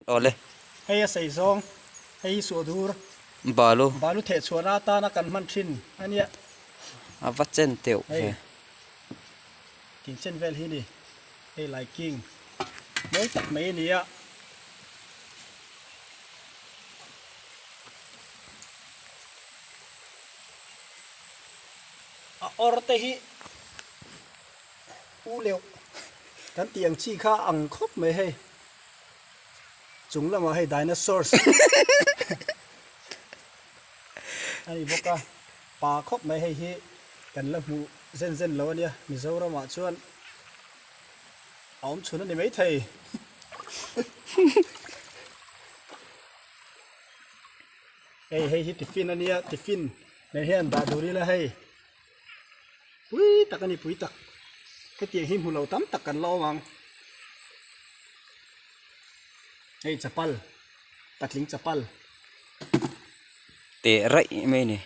Awle. Hei a sei zawng, hei hi suahdur. Balu. Balu theh chhuahna atana kan hman thin a nia. A va chen teuh ve. Hei tin chen vel hi ni, hei laiking mawi tak mai a ni a. A awr te hi u leuh kan tih ang chi kha a ang khawp mai hei. Chung lamah hei dinosaurs a ni bawk a, pa khawp mai hei hi kan la hmuh zen zen lo a nia, Mizoramah chuan a awm chhun a ni maithei. Hei hei hi tiffin a nia, tiffin nen hian dah dur ila hei pui tak a ni pui tak hetiang hi hmu lo tam tak kan la awm ang. Hei chapal patling chapal teh raih mai a ni.